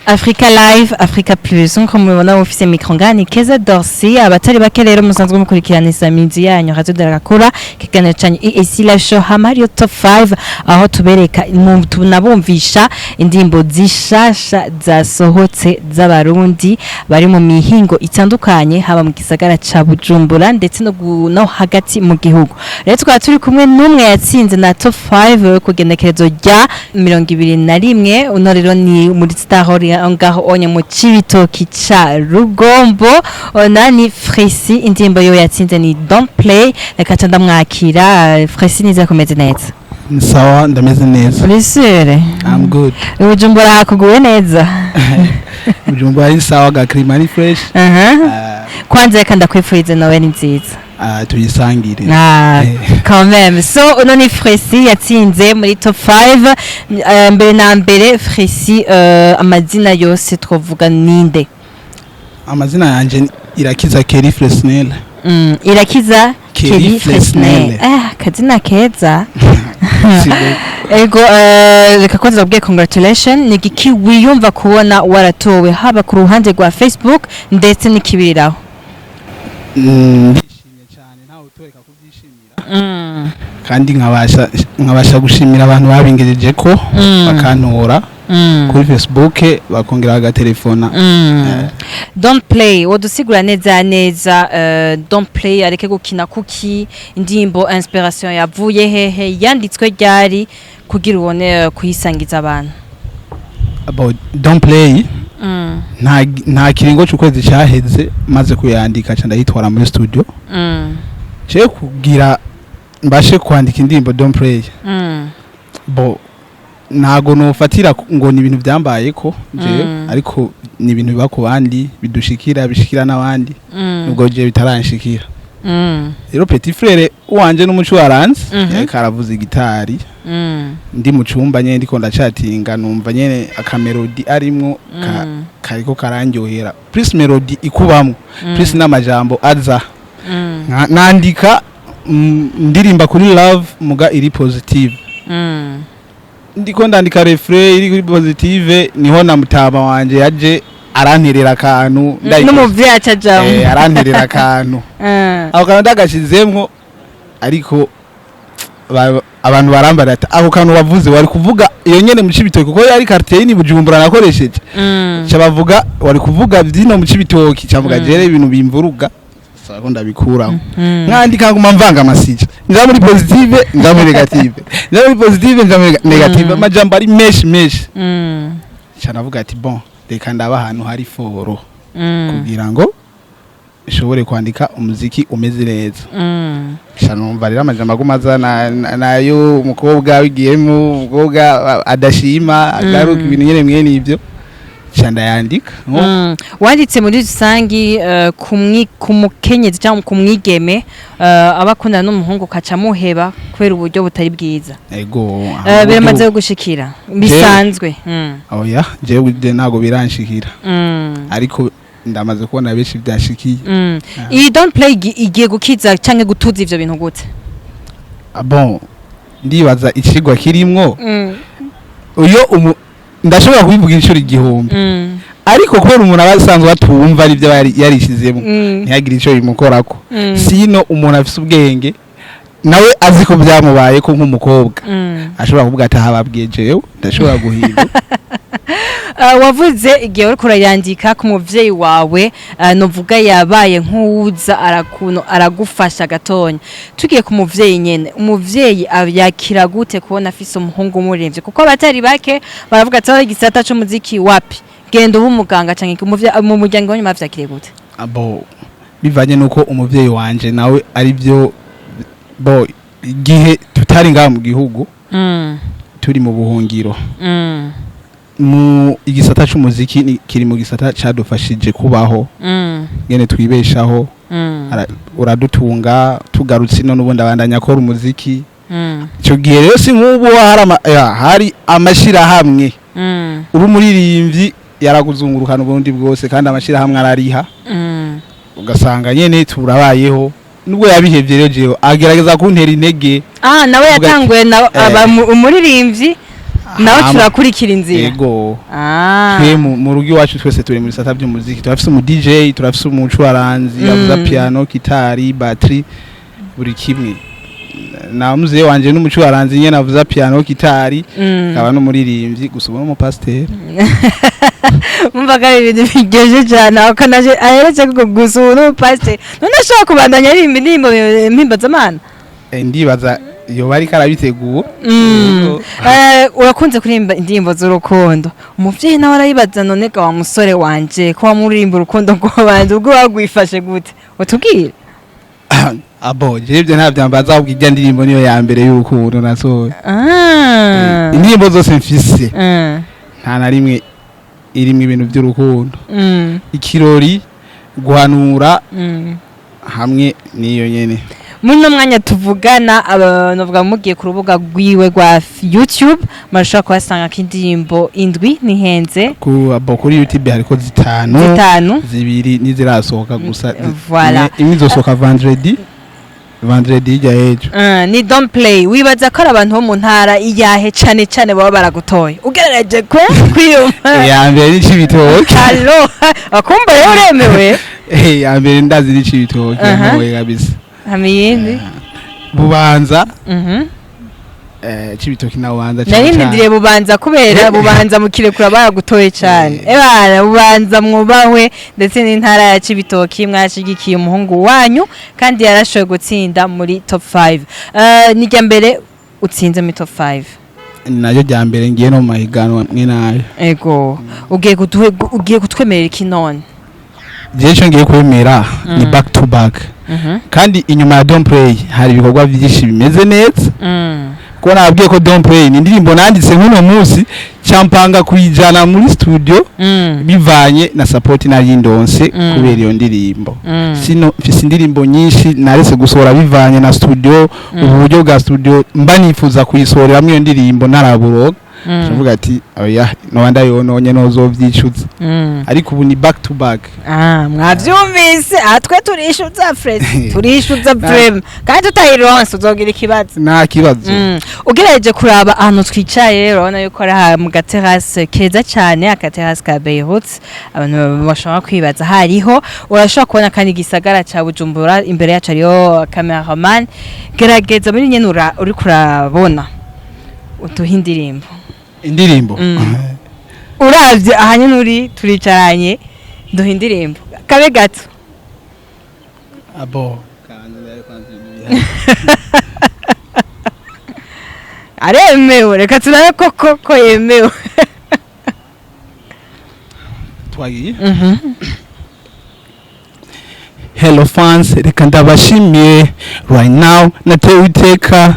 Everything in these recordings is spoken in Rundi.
Africa Live, Africa Plus. Nkuko mubibona, mufise micro ngani Keza Dorsi. Abatari bake rero musanzwe mukurikirana isamizi yanyu Radio Darakura, kiganiro canyu EAC Live Show, hama hariyo top 5 aho tubereka tunabumvisha indirimbo zishasha zasohotse z'Abarundi bari mu mihingo itandukanye, haba mu gisagara ca Bujumbura ndetse no hagati mu gihugu. Rero tukaba turi kumwe n'umwe yatsinze na top 5 ku genekerezo rya 21. Uno rero ni muri Star Hall ngaho onye mu Cibitoki ca Rugombo. Ona ni Fresi, indirimbo yo yatsinze ni Don't Play. Reka ca ndamwakira. Fresi, niza kumeze neza? Sawa, ndameze neza. Uri sûre? I'm good. Bujumbura hakuguwe neza? Bujumbura ari sawa, ga climat ni fresh. Kwanza reka ndakwifurize Noel nziza. Tuyisangire. Ah, quand même. So, uno ni Fresi yatsinze muri top 5. Mbere na mbere, Fresi, amazina yose twovuga ninde? Amazina yanje ni Irakiza Kelly Fresnel. Irakiza Kelly Kelly Fresnel. Fresnel. Ah, kazina keza. Sibo. Ego, reka kwanza ndabwiye congratulation. Ni igiki wiyumva kubona waratowe haba ku ruhande rwa Facebook ndetse n'ikibiriraho? Ndishimye cyane, ntawe utoreka kubyishimira, kandi nkabasha gushimira abantu babingejeje ko bakantora kuri Facebook, bakongera bagatelefona. Don't Play, wodusigura neza neza, Don't Play, areke gukina kuki? Indirimbo inspiration yavuye hehe? Yanditswe ryari kugira ubone kuyisangiza abantu? About Don't Play, nta kiringo c'ukwezi cyaheze maze kuyandika, ca ndayitwara muri studio. Ce kugira mbashe kwandika indirimbo Don't Play, bo ntago nofatira ngo ni ibintu byambaye ko jewe, ariko ni ibintu biba ku bandi, bidushikira, bishikira n'abandi, nubwo jewe bitaranshikira. Rero petit frère wanje n'umuco waranze, yariko aravuza igitari, ndi mu cumba nyene ndiko ndacatinga, numva nyene aka mélodie arimwo kariko karandyohera, plus mélodie ikubamwo, plus n'amajambo aza. Nandika, ndirimba kuri love muga iri positive. Ndiko ndandika refrain iri kuri positive, niho na mutama wanje yaje aranterera akantu n'umuvyeyi acajamwo. Aranterera akantu, ako kantu ndagashizemwo, ariko abantu barambara ati ako kantu wavuze wari kuvuga iyo nyene mu Cibitoki, kuko yari quartier ni Bujumbura nakoresheje. Ca bavuga wari kuvuga vyino mu Cibitoki, cavuga jere ibintu bimvuruga sako ndabikuraho. Nkandika nguma mvanga amasija, nja muri positive, nja muri négative, nja muri positive, nja muri négative, amajambo ari menshi menshi. Ca navuga ati bon, reka ndaba ahantu hari foro kugira ngo nshobore kwandika umuziki umeze neza. Ca numva rero amajambo aguma aza nayo umukobwa wigiyemo, umukobwa adashima agaruka, ibintu nyene mwene ivyo, ca ndayandika. Wanditse muri rusangi ku mukenyezi cyangwa ku mwigeme aba akundana n'umuhungu kaca muheba kubera uburyo butari bwiza. Ego. Biramaze gushikira bisanzwe? Oya, jewe je ntago biranshikira, ariko ndamaze kubona benshi byashikiye. Iyi Don't Play igiye gukiza canke gutuza ivyo bintu gute? Ah, bon, ndibaza icigwa kirimwo uyo ndashobora kubivuga inshuro 1000, ariko kubera umuntu aba asanzwe atumva aribyo aba yarishizemo, ntihagire ico bimukorako. Sino umuntu afise ubwenge nawe azi ko byamubaye ko nk'umukobwa ashobora kuvuga ati aha babwiye jewe ndashobora guhindura. Wavuze igihe uriko urayandika ku muvyeyi wawe, novuga yabaye nk'uwuza arakuno aragufasha gatonya. Tugiye ku muvyeyi nyene, umuvyeyi yakira gute kubona afise umuhungu umuremvye? Kuko abatari bake baravuga ati: "Oh, igisata c'umuziki wapi, genda ube umuganga." Canke umuvyeyi mu muryango wanyu bavyakiriye gute? Abo bivanye nuko umuvyeyi wanje nawe ari byo, bo igihe tutari ngaha mu gihugu, turi mu buhungiro, mu igisata c'umuziki kiri mu gisata cadufashije kubaho, ngene twibeshaho, uradutunga. Tugarutse ino n'ubundi abandanya akora umuziki. Ico gihe rero si nk'ubu hari hari amashirahamwe, uri umuririmbyi yaraguzungurukana ubundi bwose, kandi amashirahamwe arariha, ugasanga nyene turabayeho. Nubwo yabihevye rero, jewe agerageza kuntera intege. Ah, nawe Avuga ati, yatanguye na aba umuririmbyi. Nawe turakurikira inzira. Yego. Ah. Twe mu rugo iwacu twese turi mu bisata by'umuziki. Turafise umu DJ, turafise umucuraranzi avuza piano, gitari, batterie, buri kimwe. Na muzehe wanje n'umucuraranzi nyene avuza piano, gitari, akaba n'umuririmbyi, gusa ubu n'umupasiteri. Mumva ko ari ibintu biryoshye cyane, aho kanaje aheretse ko gusa ubu n'umupasiteri, none ashobora kubandanya aririmba indirimbo mpimbazamana? Ndibaza yoba ariko arabitegura. Yego. Urakunze kuririmba indirimbo z'urukundo. Umuvyeyi nawe arayibaza: "None ga wa musore wanje, ko wamuririmba urukundo rw'abandi, ubwo wagwifashe gute?" Utubwire. Abo jewe ibyo ntavyambaza, ahubwo irya ndirimbo niyo ya mbere y'urukundo nasohoye. Indirimbo zose mfise, nta na rimwe irimwo ibintu by'urukundo. Ikirori, guhanura, hamwe n'iyo nyene. Muri uno mwanya tuvugana, abantu bavuga mugiye ku rubuga rwiwe rwa YouTube murashobora kuhasanga ko indirimbo indwi nihenze. Ku abo kuri YouTube hariko zitanu. Zitanu. Zibiri nizirasohoka gusa. Voilà. Imwe izosohoka vendredi hirya y'ejo. Ni Don't Play. Wibaza ko ari abantu bo mu ntara iyahe cane cane baba baragutoye, ugerageje kwe kwiyumva? Iya mbere ni Cibitoke. Allo, akumva rero uremewe. Iya mbere ndazi ni Cibitoke. Ntoye kabisa. Hama iyindi? Bubanza. Cibitoke na Bubanza cane Nari cane. ndindiriye Bubanza, kubera Bubanza mu kirekura baragutoye cane. Ebana Bubanza mwubahwe, ndetse n'intara ya Cibitoki mwashigikiye umuhungu wanyu kandi yarashoboye gutsinda muri top 5. Ni irya mbere utsinze muri top 5? Ni naryo rya mbere ngiye no mu mahiganwa mwe nayo. Ego, ugiye kutwemerera iki none? Jewe ico ngiye kwemera ni back to back, kandi inyuma ya Don't Play hari ibikorwa byinshi bimeze neza, kuko nababwiye ko Don't Play ni indirimbo nanditse nk'uno munsi, campanga kuyijana muri studio, bivanye na support nari ndonse kubera iyo ndirimbo. Sino mfise indirimbo nyinshi naretse gusohora bivanye na studio, ubu buryo bwa studio mba nifuza kuyisohoreramwo iyo ndirimbo naraburoga, ndavuga ati: "Oya, noba ndayononye, nozovyicuza." Ariko ubu ni back to back. Ah, mwavyumvise? Aha twe turishuza Fred, turishuza vraiment, kandi tutayironse uzogira ikibazo. Nta kibazo. Ugerageje kuraba ahantu twicaye, urabona yuko ari aha mu gaterase keza cyane, agaterase ka Beirut. Abantu bashobora kwibaza hariho, urashobora kubona kandi igisagara ca Bujumbura imbere yacu, hariho cameraman. Gerageza muri nyene uriko urabona, uduhe indirimbo. Indirimbo? Uravye aha nyene uri, turicaranye, duhe indirimbo kabe gato. Abo bihari. Aremewe, reka turabe koko ko yemewe. Twagiye. Hello fans, reka ndabashimiye right now, natewe iteka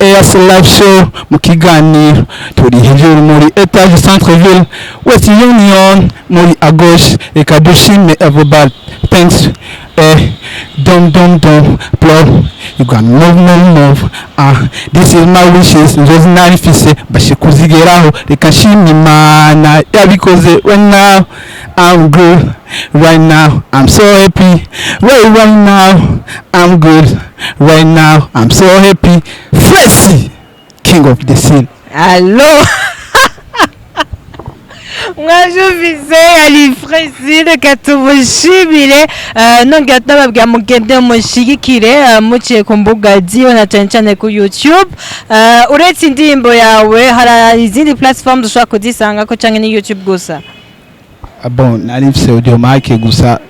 EAC Live Show mu kiganiro. Turi hejuru muri étage centre ville, West Union muri à gauche. Reka dushime everybody, thanks. Dum dum dum blow, you gonna move, move, move. Ah, this is my wishes, inzozi nari mfise mbashe kuzigeraho. Reka nshime Imana yabikoze. Right now I'm good, right now I'm so happy, right now I'm good, right now I'm so happy. Fresi, king of the scene. Allo, mwavyumvise, ari Fresi. Reka tumushimire. Nongera tunababwira mugende mushigikire, muciye ku mbuga ziwe na cane cane ku YouTube. Uretse indirimbo yawe, hari izindi platforms ushobora kuzisangako canke ni YouTube gusa? Ah, bon, nari mfise Audiomack gusa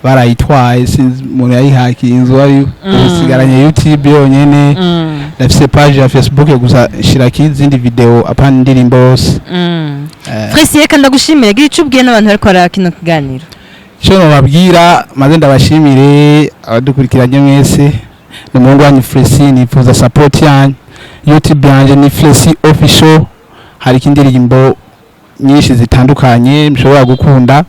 barayitwaye, sinzi umuntu yayihakiye inzu ari. Usigaranye YouTube yonyene. Ndafise page ya Facebook gusa, nshirako izindi video, apana indirimbo yose. Fresi, reka ndagushimire. Gira ico ubwiye n'abantu bariko baraba kino kiganiro. Icyo nobabwira, maze ndabashimire abadukurikiranye mwese, ni umuhungu wanyu Fresi. Nifuza support yanyu. YouTube yanjye ni Fresi Official, hariko indirimbo nyinshi zitandukanye mushobora gukunda.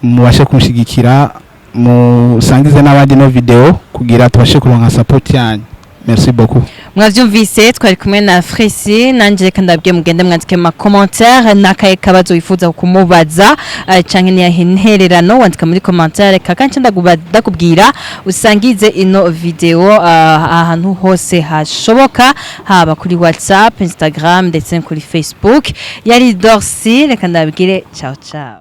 Mubashe kunshigikira, musangize n'abandi no video kugira tubashe kuronka support yanyu. Merci beaucoup. Mwavyumvise, twari kumwe na Frisi. Nanje reka ndabwiye mugende mwandike ma commentaire n'akaye kabazo wifuza kumubaza, canke niyahe intererano wandika muri commentaire. Kaka nce ndakubwira usangize ino video ahantu hose hashoboka, haba kuri WhatsApp, Instagram ndetse no kuri Facebook. Yari Dorcy, reka ndabwire ciao ciao.